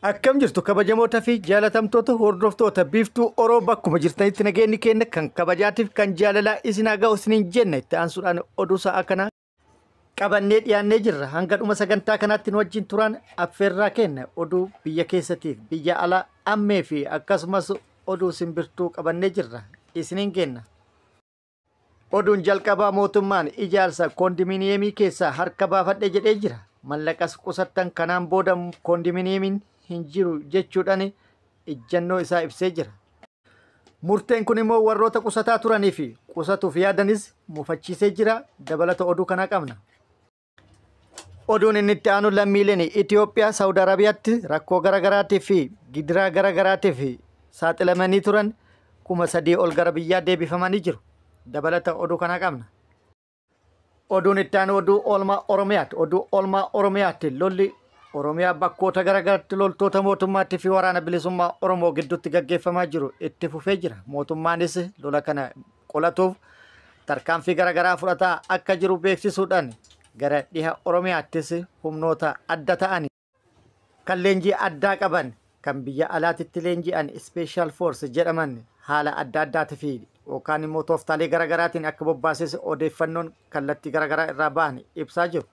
Akkam jirtu kabajamoota fi jaalatamtoota hordoftoota Biiftuu Oroo, bakkuma jirtanitti nageenyi keenya kan kabajaatiif kan jaalalaa isin haa ga'u isiniin jenna. Itti aansuudhaan oduu sa'a kanaa qabannee dhiyaannee jirra. Hanga dhuma sagantaa kanaatti nu wajjin turaan affeerraa kenna. Oduu biyya keessatiif biyya alaa ammee fi akkasumas oduu simbirtuu qabannee jirra. Isiniin kenna. Oduun jalqabaa, mootummaan ijaarsa koondiminiyeemii keessaa harka baafadhe jedhee jira. Mallaqas qusattan, kanaan booda koondiminiyeemiin hin jiru jechuudhaan ejjannoo isaa ibsee jira. Murteen kun immoo warroota qusataa turanii fi qusatuuf yaadanis mufachiisee jira. Dabalata oduu kanaa qabna. Oduun inni itti aanu, lammiileen Itoophiyaa Saawud Arabiyaatti rakkoo garaagaraatii fi gidiraa garaagaraatiif saaxilamanii turan 3000 ol gara biyyaa deebifamanii jiru. Dabalata oduu kanaa qabna. Oduun itti aanu oduu oolmaa Oromiyaati. Oduu oolmaa Oromiyaatti, lolli Oromiyaa bakkoota garaagaraatti loltoota mootummaattii fi Waraana Bilisummaa Oromoo gidduutti gaggeeffamaa jiru itti fufee jira. Mootummaanis lola kana qolatuuf tarkaanfii garaagaraa fudhataa akka jiru beeksisuudhaan, gara dhiha Oromiyaattis humnoota adda ta'an kan leenjii addaa qaban, kan biyya alaatitti leenji'an, Special Force jedhaman haala adda addaatii fi yookaan immoo tooftaalee garaagaraatiin akka bobbaases odeeffannoon kallattii garaagaraa irraa ba'an ibsaa jiru.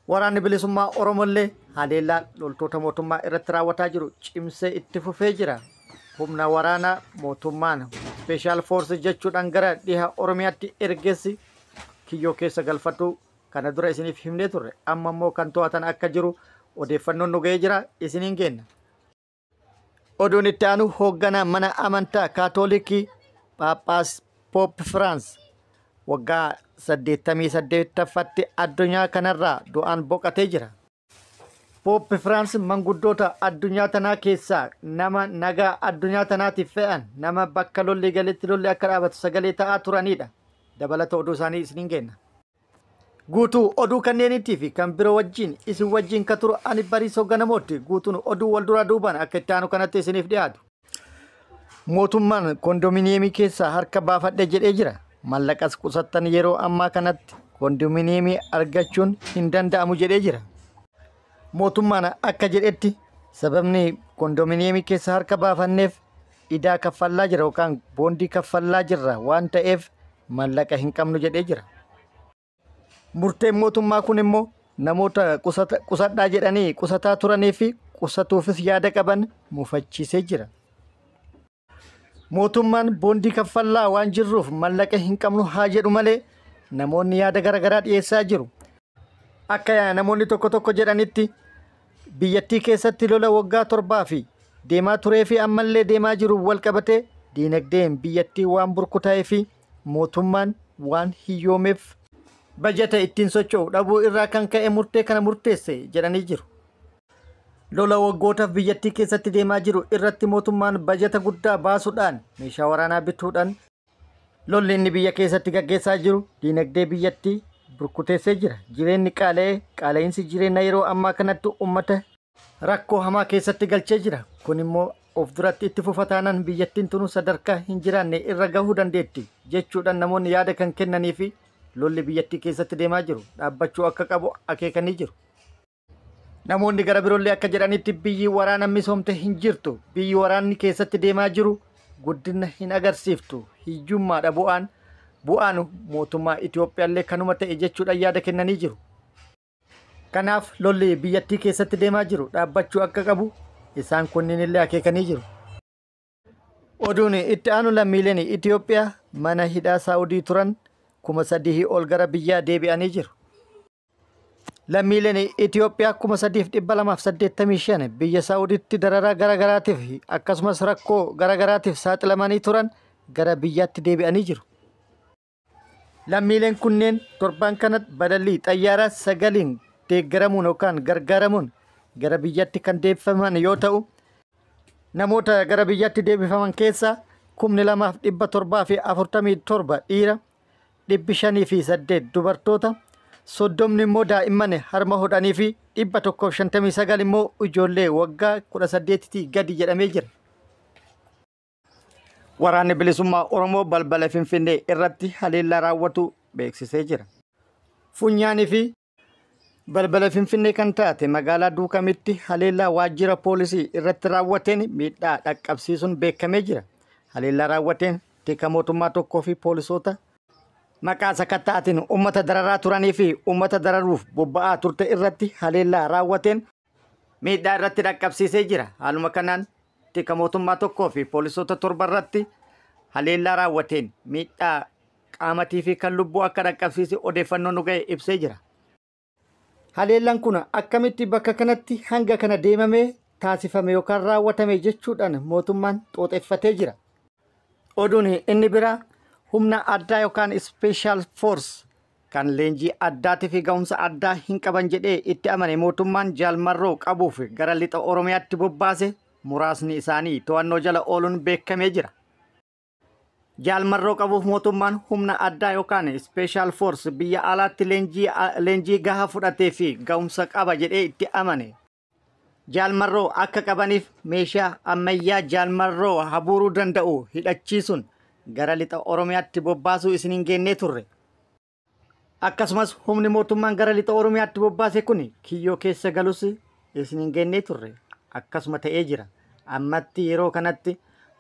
Waraanni Bilisummaa Oromollee haleellaa loltoota mootummaa irratti raawwataa jiru cimsee itti fufee jira. Humna waraanaa mootummaan Special Force jechuudhaan gara dhiha Oromiyaatti ergeessi kiyyoo keessa galfatu kana dura isiniif himnee turre. Amma immoo kan to'atan akka jiru odeeffannoon nu ga'ee jira, isiniin kenna. Oduun itti aanu, hoogganaa mana amantaa Kaatoolikii Phaaphaas Pope Firaans waggaa 88ffatti addunyaa kanarraa du'aan boqotee jira. Pope Firaans manguddoota addunyaa tanaa keessaa nama nagaa addunyaa tanaatiif fe'an, nama bakka lolli galetti lolli akka dhaabatu sagalee ta'aa turanidha. Dabalata oduu isaanii isiniin kenna. Guutuu oduu kanneeniitii fi kan biroo wajjin isin wajjin ka turu ani Bariisoo Ganamootti. Guutuun oduu wal duraa duubaan akka itti aanu kanatti isiniif dhiyaatu. Mootummaan koondominiyeemii keessaa harka baafadhe jedhee jira. Mallaqas qusattan, yeroo ammaa kanatti koondominiyeemii argachuun hin danda'amu jedhee jira. Mootummaan akka jedhetti, sababni koondominiyeemii keessa harka baafanneef idaa kaffallaa jira yookaan boondii kaffallaa jirra waan ta'eef mallaqa hin qabnu jedhee jira. Murteen mootummaa kun immoo namoota qusadhaa jedhanii qusataa turanii fi qusatuufis yaada qaban mufachiisee jira. Mootummaan boondii kaffallaa waan jirruuf mallaqa hin qabnu haa jedhu malee, namoonni yaada garaagaraa dhiyeessaa jiru. Akka namoonni tokko tokko jedhanitti, biyyattii keessatti lola waggaa 7 fi deemaa turee fi ammallee deemaa jiru wal qabatee diinagdeen biyyattii waan burkutaa'ee fi mootummaan waan hiyyoomeef bajata ittiin socho'u dhabuu irraa kan ka'e murtee kana murteesse jedhanii jiru. Lola waggootaaf biyyattii keessatti deemaa jiru irratti mootummaan bajata guddaa baasuudhaan, meeshaa waraanaa bituudhaan lolli inni biyya keessatti gaggeessaa jiru diinagdee biyyattii burkuteessee jira. Jireenyi qaala'ee, qaala'insi jireenya yeroo ammaa kanatti uummata rakkoo hamaa keessatti galchee jira. Kun immoo of duratti itti fufa taanaan biyyattiin tunu sadarkaa hin jiraanne irra gahuu dandeetti jechuudhaan namoonni yaada kan kennanii fi lolli biyyattii keessatti deemaa jiru dhaabbachuu akka qabu akeekanii jiru. Namoonni gara biroollee akka jedhanitti, biyyi waraana misoomte hin jirtu. Biyyi waraanni keessatti deemaa jiru guddina hin agarsiiftu. Hiyyummaadha bu'aan. Bu'aan mootummaa Itoophiyaallee kanuma ta'e jechuudhaan yaada kennanii jiru. Kanaaf lolli biyyattii keessatti deemaa jiru dhaabbachuu akka qabu isaan kunniin illee akeekanii jiru. Oduun itti aanu, lammiileen Itoophiyaa mana hidhaa Saa'udii turan 3000 ol gara biyyaa deebi'anii jiru. Lammiileen Itoophiyaa 3285 biyya Saa'udiitti dararaa garaagaraatiif akkasumas rakkoo garaagaraatiif saaxilamanii turan gara biyyaatti deebi'anii jiru. Lammiileen kunneen torban kana balalii xayyaaraa sagaliin deeggaramuun yookaan gargaaramuun gara biyyatti kan deebifaman yoo ta'u, namoota gara biyyatti deebifaman keessaa 2747 dhiira, 508 dubartoota, 30 immoo daa'imman harma hodhanii fi 159 immoo ijoollee waggaa 18 gadi jedhamee jira. Waraanni Bilisummaa Oromoo balbala Finfinnee irratti haleellaa raawwatu beeksisee jira. Funyaanii fi Balbala Finfinnee kan taate magaalaa Duukamitti haleellaa waajjira poolisii irratti raawwateen miidhaa dhaqqabsiisuun beekamee jira. Haleellaa raawwateen tika mootummaa tokkoo fi poolisoota maqaa sakatta'aatiin uummata dararaa turanii fi uummata dararuuf bobba'aa turte irratti haleellaa raawwateen miidhaa irratti dhaqqabsiisee jira. Haaluma kanaan tika mootummaa tokkoo fi poolisoota 7 irratti haleellaa raawwateen miidhaa qaamatii fi kan lubbuu akka dhaqqabsiise odeeffannoo nu ga'e ibsee jira. Haleellaan kun akkamitti bakka kanatti hanga kana deemamee taasifame yookaan raawwatame jechuudhaan mootummaan xooxeffatee jira. Oduun inni biraa humna addaa yookaan special force kan leenjii addaatii fi ga'umsa addaa hin qaban jedhee itti amane mootummaan Jaal Marroo qabuuf gara lixa Oromiyaatti bobbaase muraasni isaanii to'annoo jala ooluun beekamee jira. Jaal Marroo qabuuf mootummaan humna addaa yookaan special force biyya alaatti leenjii gahaa fudhatee fi ga'umsa qaba jedhee itti amane. Jaal Marroo akka qabaniif meeshaa ammayyaa Jaal Marroo habuuruu danda'u hidhachiisuun gara lixa Oromiyaatti bobbaasuu isin hin geennee turre. Akkasumas humni mootummaan gara lixa Oromiyaatti bobbaase kun kiyyoo keessa galus isin hin geennee turre. Akkasuma ta'ee jira. Ammatti yeroo kanatti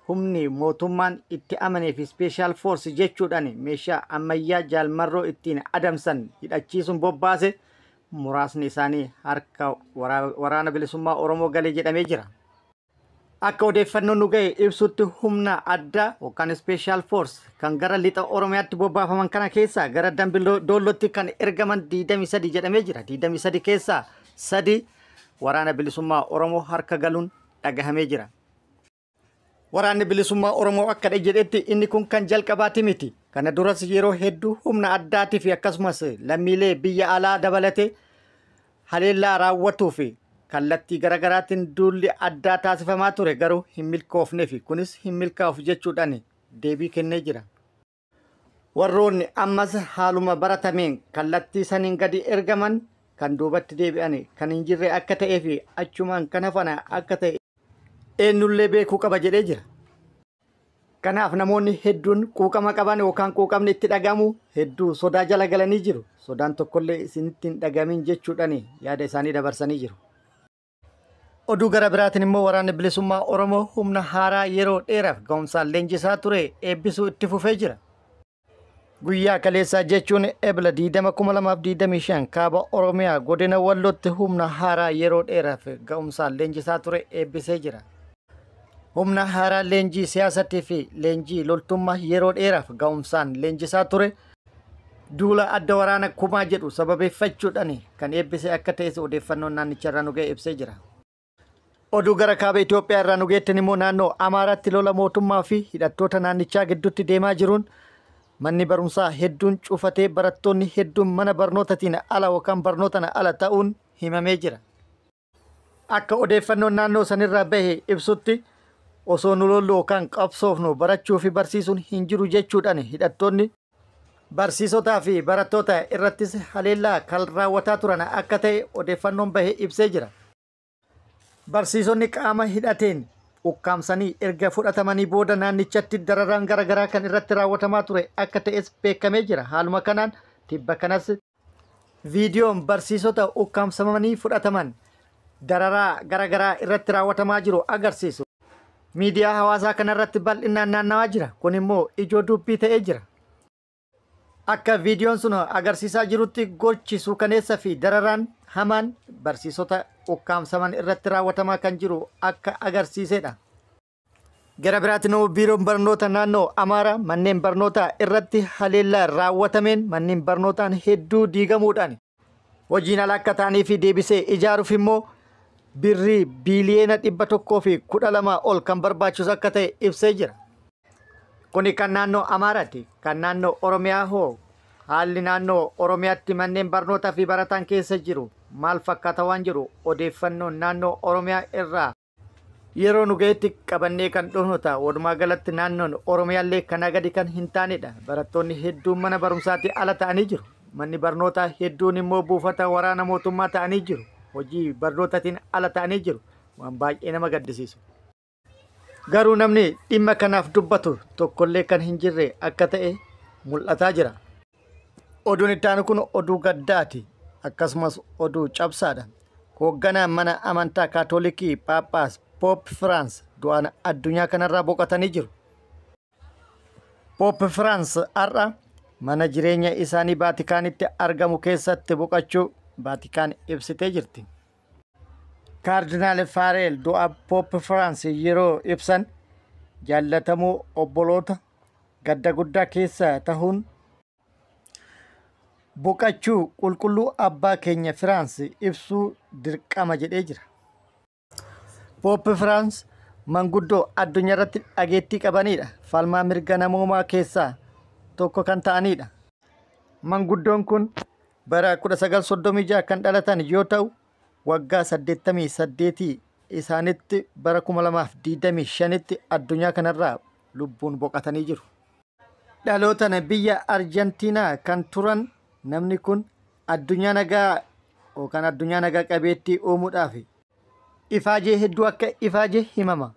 humni mootummaan itti amanee fi special force jechuudhaan meeshaa ammayyaa Jaal Marroo ittiin adamsan hidhachiisuun bobbaase muraasni isaanii harka waraana bilisummaa Oromoo galee jedhamee jira. Akka odeeffannoon nu ga'e ibsutti humna addaa yookaan special force kan gara lixa Oromiyaatti bobbaafaman kana keessaa gara Dambi Doollootti kan ergaman 23 jedhamee jira. 23 keessaa 3 waraana bilisummaa Oromoo harka galuun dhagahamee jira. Waraanni bilisummaa Oromoo akka jedhetti inni kun kan jalqabaati miti. Kana duras yeroo hedduu humna addaatii fi akkasumas lammiilee biyya alaa dabalatee haleellaa raawwatuu fi kallattii garaagaraatiin duulli addaa taasifamaa ture garuu hin milkoofne fi kunis hin milkaa'uuf jechuudhaan deebii kennee jira. Warroonni ammas haaluma baratameen kallattii saniin gadi ergaman kan duubatti deebi'an kan hin jirre akka ta'ee fi achumaan kan hafan akka ta'e eenyullee beekuu qaba jedhee jira. Kanaaf namoonni hedduun quuqama qaban yookaan quuqamni itti dhagamu hedduu sodaa jala galanii jiru. Sodaan tokkollee isinitti hin dhagamin jechuudhaan yaada isaanii dabarsanii jiru. Oduu gara biraatiin immoo waraanni bilisummaa Oromoo humna haaraa yeroo dheeraaf ga'umsaan leenjisaa ture eebbisuu itti fufee jira. Guyyaa kaleessaa jechuun Ebla 20/2025 kaaba Oromiyaa godina Wallootti humna haaraa yeroo dheeraaf ga'umsaan leenjisaa ture eebbisee jira. Humna haaraa leenjii siyaasatii fi leenjii loltummaa yeroo dheeraaf ga'umsaan leenjisaa ture duula adda waraana kumaa jedhu sababeeffachuudhaan kan eebbise akka ta'es odeeffannoon naannicha irraa nu ga'e ibsee jira. Oduu gara kaaba Itoophiyaa irraa nu geettan immoo naannoo Amaaraatti lola mootummaa fi hidhattoota naannichaa gidduutti deemaa jiruun manni barumsaa hedduun cufatee barattoonni hedduun mana barnootaatiin ala yookaan barnootaan ala ta'uun himamee jira. Akka odeeffannoon naannoo sanirraa bahe ibsutti osoo nu lollu yookaan qabsoofnu barachuu fi barsiisuun hin jiru jechuudhaan hidhattoonni barsiisotaa fi barattoota irrattis haleellaa kan raawwataa turan akka ta'e odeeffannoon bahe ibsee jira. Barsiisonni qaama hidhateen ukkaamsanii erga fudhatamanii booda naannichatti dararaan garaagaraa kan irratti raawwatamaa ture akka ta'es beekamee jira. Haaluma kanaan tibba kanas viidiyoon barsiisota ukkaamsamanii fudhataman dararaa garaagaraa irratti raawwatamaa jiru agarsiisu. Miidiyaa hawaasaa kanarratti bal'inaan naannawaa jira. Kun immoo ijoo dubbii ta'ee jira. Akka viidiyoon sun agarsiisaa jirutti gochi suukaneessa fi dararaan hamaan barsiisota ukkaamsaman irratti raawwatamaa kan jiru akka agarsiisedha. Gara biraatiin immoo biiroon barnoota naannoo Amaaraa manneen barnootaa irratti haleellaa raawwatameen manneen barnootaan hedduu diigamuudhaan hojiin ala akka ta'anii fi deebisee ijaaruuf immoo birrii biiliyoona 112 ol kan barbaachisu akka ta'e ibsee jira. Kuni kan naannoo Amaaraati. Kan naannoo Oromiyaa hoo haalli naannoo Oromiyaatti manneen barnootaa fi barataan keessa jiru maal fakkaata waan jiru odeeffannoon naannoo Oromiyaa irraa yeroo nu ga'etti qabannee kan dhufnu ta'a. Walumaa galatti naannoon Oromiyaallee kanaa gadi kan hin taanedha. Barattoonni hedduun mana barumsaatti ala ta'anii jiru. Manni barnootaa hedduun immoo buufata waraana mootummaa ta'anii jiru. Hojii barnootaatiin ala ta'anii jiru. Waan baay'ee nama gaddisiisu. Garuu namni dhimma kanaaf dubbatu tokkollee kan hin jirre akka ta'e mul'ataa jira. Oduun itti aanu kun oduu gaddaati. Akkasumas oduu cabsaadha. Hoogganaan mana amantaa Kaatolikii Phaaphaas Poop Firaans du'aan addunyaa kanarraa boqotanii jiru. Poop Firaans har'a mana jireenya isaanii Vaatikaanitti argamu keessatti boqochuu Vaatikaan ibsitee jirti. Kaardinaal Faareel du'a Poop Firaans yeroo ibsan jaallatamuu obboloota gadda guddaa keessa tahuun boqochuu qulqulluu abbaa keenya Firaans ibsuu dirqama jedhee jira. Poop Firaans manguddoo addunyaa irratti dhageettii qabanidha. Falmaa mirga namoomaa keessaa tokko kan ta'anidha. Manguddoon kun bara 1936 kan dhalatan yoo ta'u waggaa 88 isaanitti bara 2025tti addunyaa kanarraa lubbuun boqotanii jiru. Dhalootaan biyya Arjentiinaa kan turan namni kun addunyaa nagaa yookaan addunyaa nagaa qabeettii uumuudhaaf ifaajee hedduu akka ifaajee himama.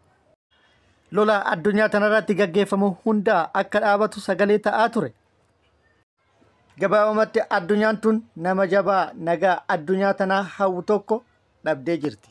Lola addunyaa tanarratti gaggeeffamu hundaa akka dhaabatu sagalee ta'aa ture. Gabaabumatti addunyaan tun nama jabaa nagaa addunyaa tanaa hawwu tokko dhabdee jirti.